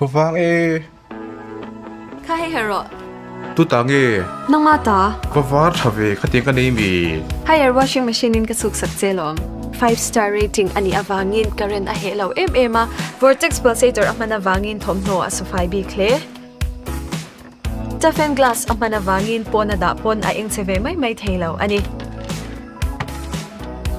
Vang e. Kha hei her rawh. Tu ta nge? Nangma ta. Va var tha ve khatiang ka nei mi. Haier washing machine in ka chhuk sak che lawm. Five star rating a nih avangin current a heh lo em em a, vortex pulsator a hman avangin thawmhnaw a sufai bik hle. Toughen glass a hman avangin pawn a dah pawn a eng che ve mai mai thei lo a ni.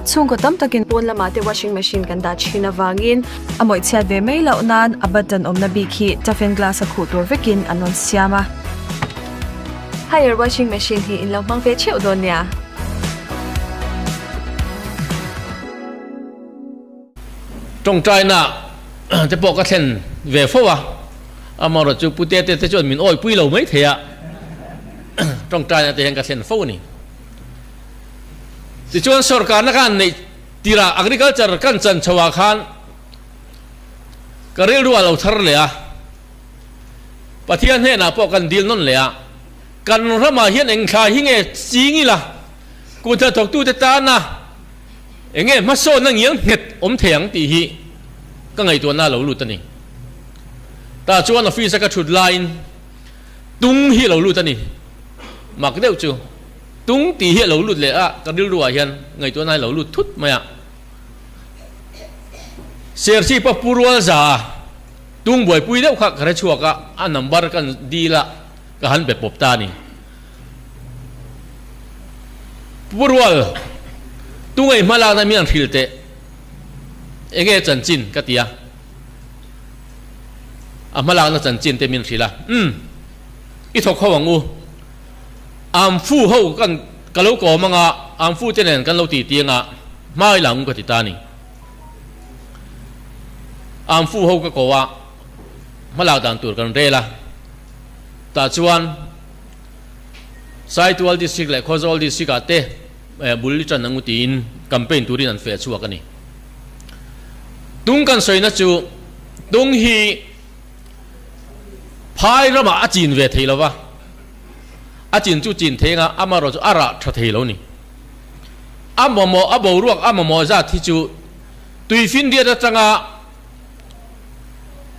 Chhungkaw tam takin pawn lamah te washing machine kan dah thin avangin a mawih chhiat ve mai loh nan a button awmna bik hi toughen glass a khuh tur vekin an rawn siam a. Haier washing machine hi in lo hmang ve theuh dawn nia. Tawngtaina te pawh ka thlen ve fo a, amaherawhchu chu Pu Tete te chuan min awipui lo mai thei a, tawngtaina te hian ka thlen fo a ni. Tichuan sorkarna ka han neih tirah agriculture kan chan chho ah khan ka rilru a lo thar leh a, Pathian hnenah pawh kan dil nawn leh a, kan ramah hian eng thla hi nge ching ila kut hnathawktute tana Eng nge hmasawnna ngial nghet awm thei ang tih hi ka ngaihtuahna a lo lut a ni. Tah chuan office a ka thut laiin tung hi a lo lut a ni. Mak deuh chu tung tih hi a lo lut leh a, ka rilru ah hian ngaihtuahna hi a lo lut thut mai a. Serchhip a pu rual za a tung buaipui deuh kha ka hre chhuak a, a number ka dil a, ka han be pawp ta a ni. Pu Rual, tunge hma lakna mi an hrilh teh? Enge chanchin? ka ti a. A hma lakna chanchin te min hrilh a. Umm, i thawk ho ang u. Amfu ho kan ka lo kawm anga, Amfu te nen kan lo titi anga, hma i la ang u ka ti ta a ni. Amfu ho ka ko a, hma lak dan tur kan rel a. Tah chuan Saitual District leh Khawzawl District ah te bul i tan ang u tiin campaign turin an feh chhuak a ni. Tung kan sawina chu tung hi phai ramah a chin ve thei lova, a chin chu chin thei anga amaherawhchu a rah tha thei lo ni. A mamawh a boruak a mamawh zat hi chu tuifinriat atanga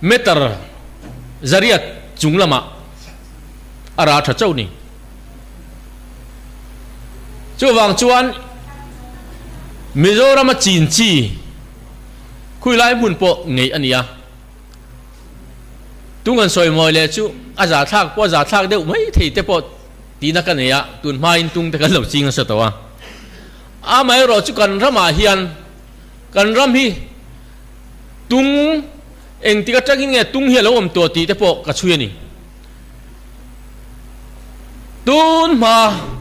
meter zariat chung lamah a rah tha chauh ni. Chuvang chuan Mizorama chin chi khui lai hmun pawh ngei a ni a. Tung an sawi mawi leh chu a za thlak pawh a za thlak deuh mai thei te pawh tihna ka nei a, tun hmain tung te kan lo ching nasa tawh a. Amaherawh chu kan ramah hian Kan ram hi tung engtik atangin nge tung hi a lo awm tawh tih te pawh ka chhui a ni. Tun hma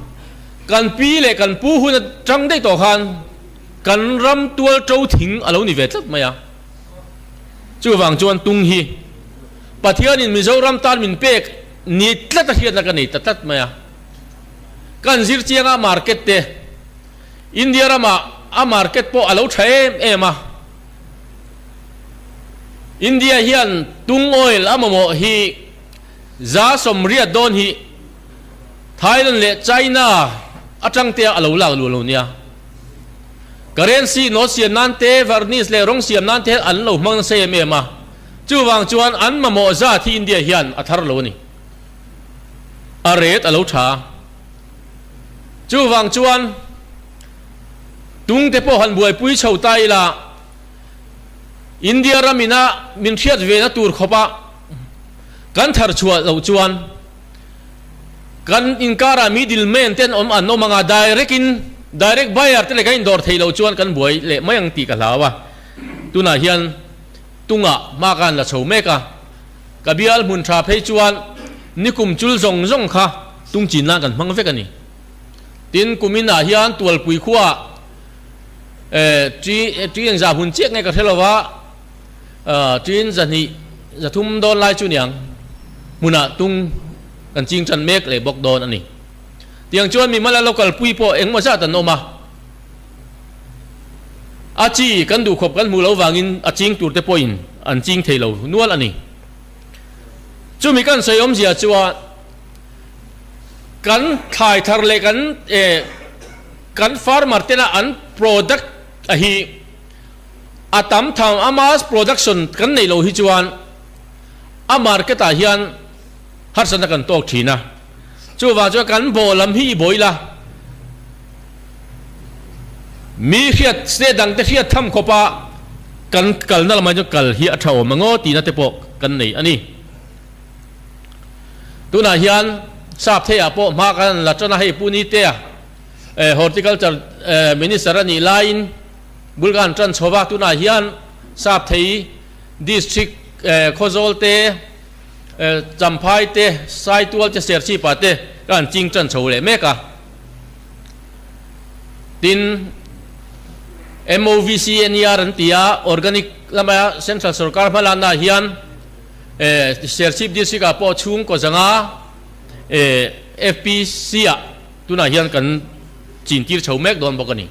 kan pi leh kan pu hun atang daih tawh khan kan ram tual to thing a lo ni ve tlat mai a. Chuvang chuan tung hi Pathianin Mizoram tan min pek ni tlat a hriatna ka nei ta tlat mai a. Kan zir chianga market te. India ramah a market pawh a lo tha em em a, India hian tung oil a mamawh hi 180 dawn hi Thailand leh China atang te a lo lak luh lo nia. Currency note siam nan te, varnish leh rawng siam nan te hian an lo hmang nasa em em a, chuvang chuan an mamawh zat hi India hian a thar lo a ni. A rate a lo tha. Chuvang chuan tungte pawh han buaipui chho ta ila, India ram ina min hriat ve na tur khawpa kan thar chhuah loh chuan kan inkarah middle man te an awm an awm anga direct in direct buyer te leh kan indawr theih loh chuan kan buai leh mai ang tih ka hlau a. Tunah hian tungah hma ka han la chho mek a, ka bial hmun tha phei chuan nikum chul zawng zawng kha Tung chin nan kan hmang vek a ni. Tin, kumin ah hian Tualpui khua eh tri tri engzah hun chiah nge ka hre lo va, trin zahnih zathum dawn lai chu niang hmunah tung kan ching tan mek leh bawk dawn a ni. Tiang chuan mimala local pui pawh engmaw zat an awm a, a chi kan duhkhawp kan hmuh loh vangin a ching tur te pawhin an ching thei lo nual a ni. Chumi kan sawi awmzia chuan. Kan thlai thar leh kan eh kan farmer tena an product a hi a tam tham a mass production kan neih loh hi chuan A market ah hian harsatna kan tawk thin a, chuvang chuan kan bawh lam hi i bawih la, mi hriat state dang te hriat tham khawp a kan kalna lamah chuan kal hi a tha awm angaw tihna te pawh kan nei a ni. Tunah hian sap theiah pawh hma kan la tan a, hei Pu Nitea Horticulture Minister a nih laiin bul kan tan chho va, tunah hian sap thei District Khawzawl te, Champhai te, Saitual te, Serchhipa te ka han ching tan chho leh mek a. Tin, MOVCNER an ti a, Organic lama Central Sorkar hmalanna hian Serchhip District ah pawh chhungkaw zanga FPC ah tunah hian kan chintir chho mek dawn bawk a ni.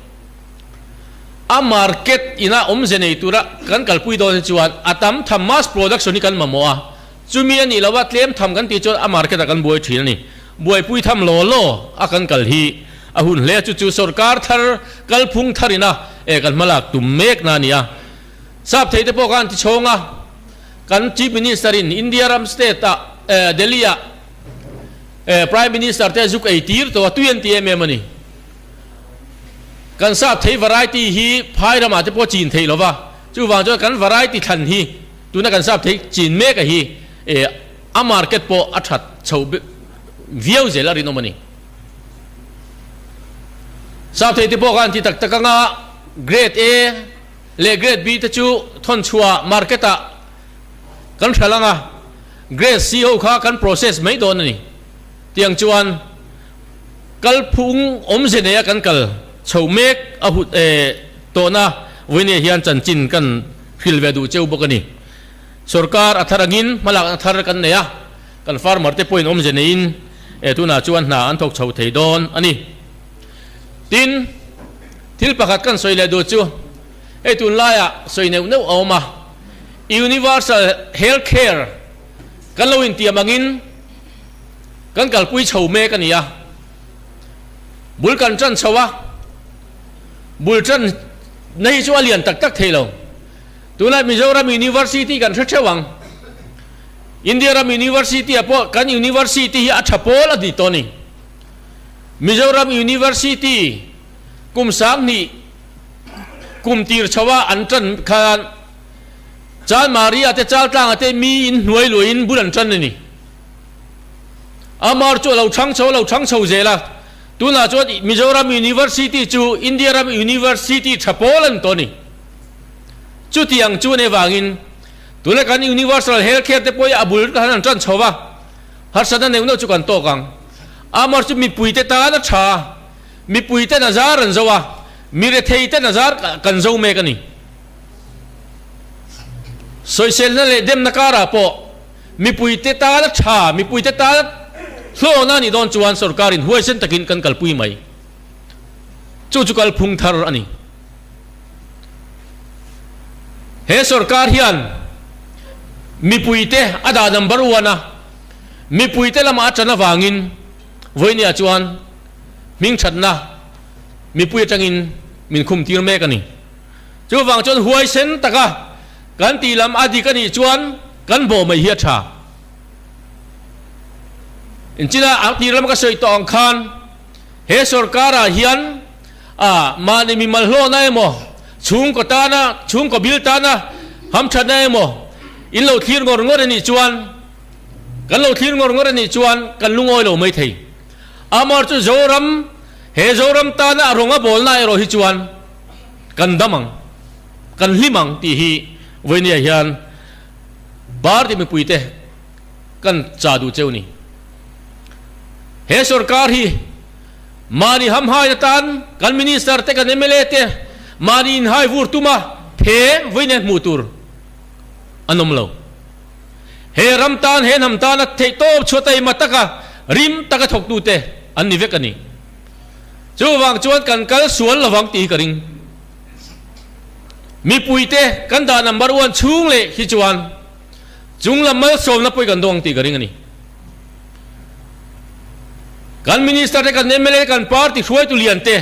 A market ina awmze nei tura kan kalpui dawn hi chuan a tam tham mass production hi kan mamawh a, chumi a nih lova tlem tham kan tih chuan a market ah kan buai thin a ni. Buaipui tham law law a kan kal hi a hun hle a, chu chu sorkar thar kalphung thar ina kan hmalak tum mek na a ni a. Sap thei te pawh khan ti chhawng a, kan Chief Minister in India ram state ah Delhi ah Prime Minister te zuk ei tir tawh a, tui an ti em em a ni. Kan sap thei variety hi phai ramah te pawh chin theih lo va, chuvang chuan kan variety thlan hi tuna kan sap thei chin mek a hi a market pawh a that chho viau zel a rinawm a ni. Sap thei te pawh khan ti tak tak anga grade A leh grade B te chu thawnchhuah market ah kan hral anga grade C ho kha kan process mai dawn a ni. Tiang chuan Kalphung awmze neia kan kal chho mek a hut e tawhna vawinia hian chanchin kan hrilh ve duh cheu bawk a ni. Sorkar a thar angin hmalakna thar kan nei a, kan farmer te pawhin awmze neiin e tunah chuan hna an thawk chho thei dawn a ni. Tin, thil pakhat kan sawi leh duh chu hei tunlaiah sawi neuh neuh a awm a, Universal Health Care kan lo intiam angin, Kan kalpui chho mek a ni a, bul kan tan chho a, bul tan na hi chu a lian tak tak thei lo. Tunah Mizoram University kan hre theuh ang. India ram University ah pawh kan University hi a tha pawl a ni tawh a ni. Mizoram University kum sanghnih kum tir chho a an tan khan Chalmari-ah te Chaltlangah te mi in hnuai luahin bul an tan a ni. Amar chu a lo chhang chho a lo chhang chho zel a, tunah chuan Mizoram University chu India ram University tha pawl a ni tawh a ni. Chutiang chu an avangin tuna kan Universal Health Care te pawh hi a bul khan an tan chho va, harsatna neuh neuh chu kan tawk ang. Amar chu mipuite tan a tha, mipuiten a zar an zo a, mi retheiten a zar kan zo mek a ni. Sawiselna leh demna karah pawh Mipuite tana tha, mipuite tana hlawhna a nih dawn chuan sorkarin huaisen takin kan kalpui mai. Chu chu kalphung thar a ni. He sorkar hian mipuite a dah number one a, mipuite lamah a tan avangin vawinia chuan hmingthatna mipui atangin min khumtir mek a ni. Chuvang chuan huaisen taka Kan tih lam a dik a nih chuan kan bawh mai hi a tha. Inchina a tir lama ka sawi tawh ang khan he sorkarah hian a mahni mimal hlawhna emaw, chhungkaw tana, chhungkaw bil tana hamthatna emaw in lo thlir ngawr ngawr a nih chuan kan lo thlir ngawr ngawr a nih chuan kan lungawi lo mai thei. Amaherawhchu chu Zoram, he Zoram tana a rawng a bawlna erawh hi chuan kan dam ang. Kan hlim ang tih hi vawinia hian party mipuite kan cha duh cheu ni. He sorkar hi mahni hamhai atan kan minister te kan mla te mahni inhai vur tuma phe vawinia hmuh tur an awm lo. He ram tan he hnam tana theihtawp chhuah taima taka rim taka thawktute an ni vek a ni. Chuvang chuan kan kal sual lovang tih hi ka ring. Mipuite kan dah number one chhung leh hi chuan chung lam malsawmna pawh hi kan dawng tih ka ring a ni. Kan minister te, kan mla te, kan party hruaitu lian te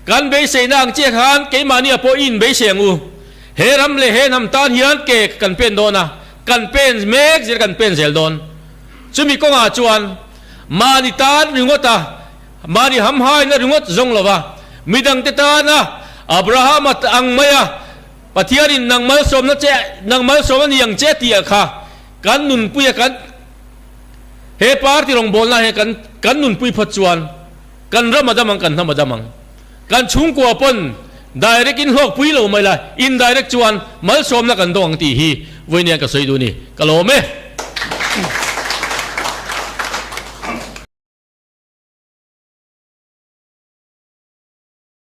kan beiseina ang chiah khan keimahni ah pawh i inbeisei ang u. He ram leh he hnam tan hian ke kan pen dawn a. Kan pen mek zel kan pen zel dawn. Chumi kawngah chuan mahni tan ringawt a, mahni hamhaina ringawt zawng lova, midangte tana Abrahama ang maia Pathianin nang malsawmna che, nang malsawm a ni ang che tih ah kha kan nunpui a, kan he party rawngbawlna hi kan kan nunpui phawt chuan kan ram a dam ang, kan hnam a dam ang. Kan chhungkua pawn direct in hlawk pui lo mai la, indirect chuan malsawmna kan dawng ang tih hi vawiin hian ka sawi duh a ni. Ka lawm e.